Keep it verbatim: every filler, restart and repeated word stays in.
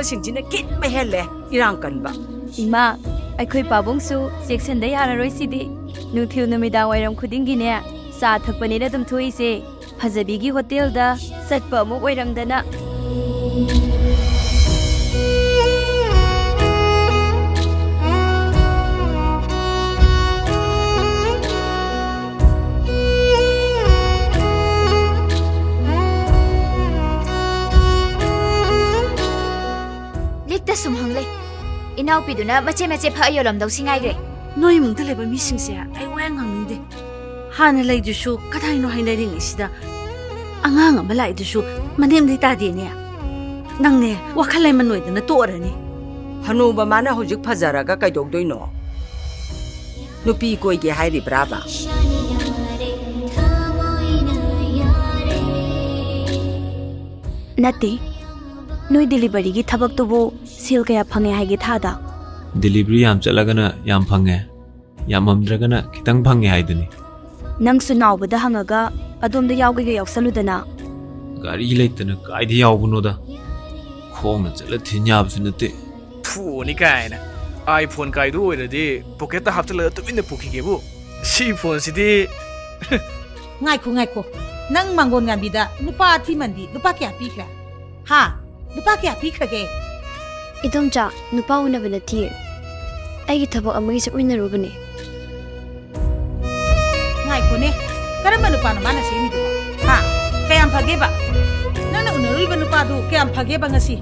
ꯁꯤꯡꯁꯤꯅ ꯀꯤꯟꯕ ꯍꯦꯜꯂꯦ, ꯏꯔꯥꯡ ꯀꯟꯕ꯫ ꯏꯃꯥ, ꯑꯩꯈꯣꯏ ꯄꯥꯕꯨꯡꯁꯨ ꯆꯦꯛꯁꯤꯟꯗ ꯌꯥꯔꯔꯣꯏ ꯁꯤꯗꯤ꯫ ꯅꯨꯡꯊꯤꯜ ꯅꯨꯃꯤꯗꯥꯡ ꯋꯥꯏꯔꯝ ꯈꯨꯗꯤꯡꯒꯤꯅꯦ, ꯆꯥ ꯊꯛꯄꯅꯦꯅ ꯑꯗꯨꯝ ꯊꯣꯛꯏꯁꯦ꯫ ꯐꯖꯕꯤꯒꯤ ꯍꯣꯇꯦꯜꯗ ꯆꯠꯄ ꯑꯃꯨꯛ ꯑꯣꯏꯔꯝꯗꯅ꯫ ꯂꯤꯛꯇ ꯁꯨꯝ ꯍꯪꯂꯦ꯫ ꯏꯅꯥꯎꯄꯤꯗꯨꯅ ꯃꯆꯦ ꯃꯆꯦ ꯐꯛꯑ ꯌꯣꯜꯂꯝꯗꯧꯁꯤ ꯉꯥꯏꯈ꯭ꯔꯦ꯫ ꯅꯣꯏ ꯏꯃꯨꯡꯗ ꯂꯩꯕ ꯃꯤꯁꯤꯡꯁꯦ ꯑꯩ ꯋꯥ ꯌꯥꯝ ꯉꯥꯡꯅꯤꯡꯗꯦ꯫ ꯍꯥꯟꯅ ꯂꯩꯗꯨꯁꯨ ꯀꯗꯥꯏꯅꯣ ꯍꯥꯏꯅꯔꯤꯉꯩꯁꯤꯗ ꯑꯉꯥꯡ ꯑꯃ ꯂꯥꯛꯏꯗꯨꯁꯨ ꯃꯅꯦꯝꯗꯩ ꯇꯥꯗꯦꯅꯦ꯫ ꯅꯪꯅꯦ ꯋꯥꯈꯜ ꯂꯩꯃꯟ ꯑꯣꯏꯗꯅ ꯇꯣꯛꯑꯔꯅꯤ꯫ ꯍꯅꯨꯕ ꯃꯥꯅ ꯍꯧꯖꯤꯛ ꯐꯖꯔꯒ ꯀꯩꯗꯧꯗꯣꯏꯅꯣ? ꯅꯨꯄꯤ ꯀꯣꯏꯒꯦ ꯍꯥꯏꯔꯤꯕ꯭ꯔꯥꯕ? ꯅꯠꯇꯦ, ꯅꯣꯏ ꯗꯦꯂꯤꯚꯔꯤꯒꯤ ꯊꯕꯛꯇꯨꯕꯨ ꯁꯦꯜ ꯀꯌꯥ ꯐꯪꯉꯦ ꯍꯥꯏꯒꯦ ꯊꯥꯗ? ꯗꯦꯂꯤꯚꯔꯤ ꯌꯥꯝ ꯆꯠꯂꯒꯅ ꯌꯥꯝ ꯐꯪꯉꯦ, ꯌꯥꯝꯃꯝꯗ꯭ꯔꯒꯅ ꯈꯤꯇꯪ ꯐꯪꯉꯦ ꯍꯥꯏꯗꯨꯅꯤ꯫ ꯅꯪꯁꯨ ꯅꯥꯎꯕꯗ ꯍꯪꯉꯒ ꯑꯗꯣꯝꯗ ꯌꯥꯎꯒꯦꯒ ꯌꯥꯎꯁꯜꯂꯨꯗꯅ꯫ ꯒꯥꯔꯤ ꯂꯩꯇꯅ ꯀꯥꯏꯗ ꯌꯥꯎꯕꯅꯣꯗ? ꯈꯣꯡꯅ ꯆꯠꯂ ꯊꯤꯟ ꯌꯥꯕꯁꯨ ꯅꯠꯇꯦ꯫ ꯐꯨꯅꯤ ꯀꯥꯏꯅ꯫ ꯑꯥꯏꯐꯣꯟ ꯀꯥꯏꯗꯨ ꯑꯣꯏꯔꯗꯤ ꯄꯣꯀꯦꯠꯇ ꯍꯥꯞꯆꯤꯜꯂꯒ ꯇꯨꯃꯤꯟꯅ ꯄꯨꯈꯤꯒꯦꯕꯨ꯫ ꯁꯤ ꯐꯣꯟꯁꯤꯗꯤ꯫ ꯉꯥꯏꯈꯣ, ꯉꯥꯏꯈꯣ꯫ ꯅꯪ ꯃꯥꯡꯒꯣꯟ ꯉꯥꯟꯕꯤꯗ ꯅꯨꯄꯥ ꯑꯊꯤꯃꯟꯗꯤ ꯂꯨꯄꯥ ꯀꯌꯥ ꯄꯤꯈ꯭ꯔꯦ? ꯍꯥ? ꯂꯨꯄꯥ ꯀꯌꯥ ꯄꯤꯈ꯭ꯔꯒꯦ? ꯏꯗꯣꯝꯆꯥ, ꯅꯨꯄꯥ ꯎꯅꯕ ꯅꯠꯇꯤꯌꯦ꯫ ꯑꯩꯒꯤ ꯊꯕꯛ ꯑꯃꯒꯤ ꯆꯠꯃꯤꯟꯅꯔꯨꯕꯅꯦ꯫ ꯉꯥꯏꯈꯣꯅꯦ, ꯀꯔꯝꯕ ꯅꯨꯄꯥꯅꯣ ꯃꯥꯅ ꯁꯦꯝꯃꯤꯗꯨꯕꯣ? ꯍꯥ? ꯀꯌꯥꯝ ꯐꯒꯦꯕ? ꯅꯪꯅ ꯎꯅꯔꯨꯔꯤꯕ ꯅꯨꯄꯥꯗꯨ ꯀꯌꯥꯝ ꯐꯒꯦꯕ ꯉꯁꯤ?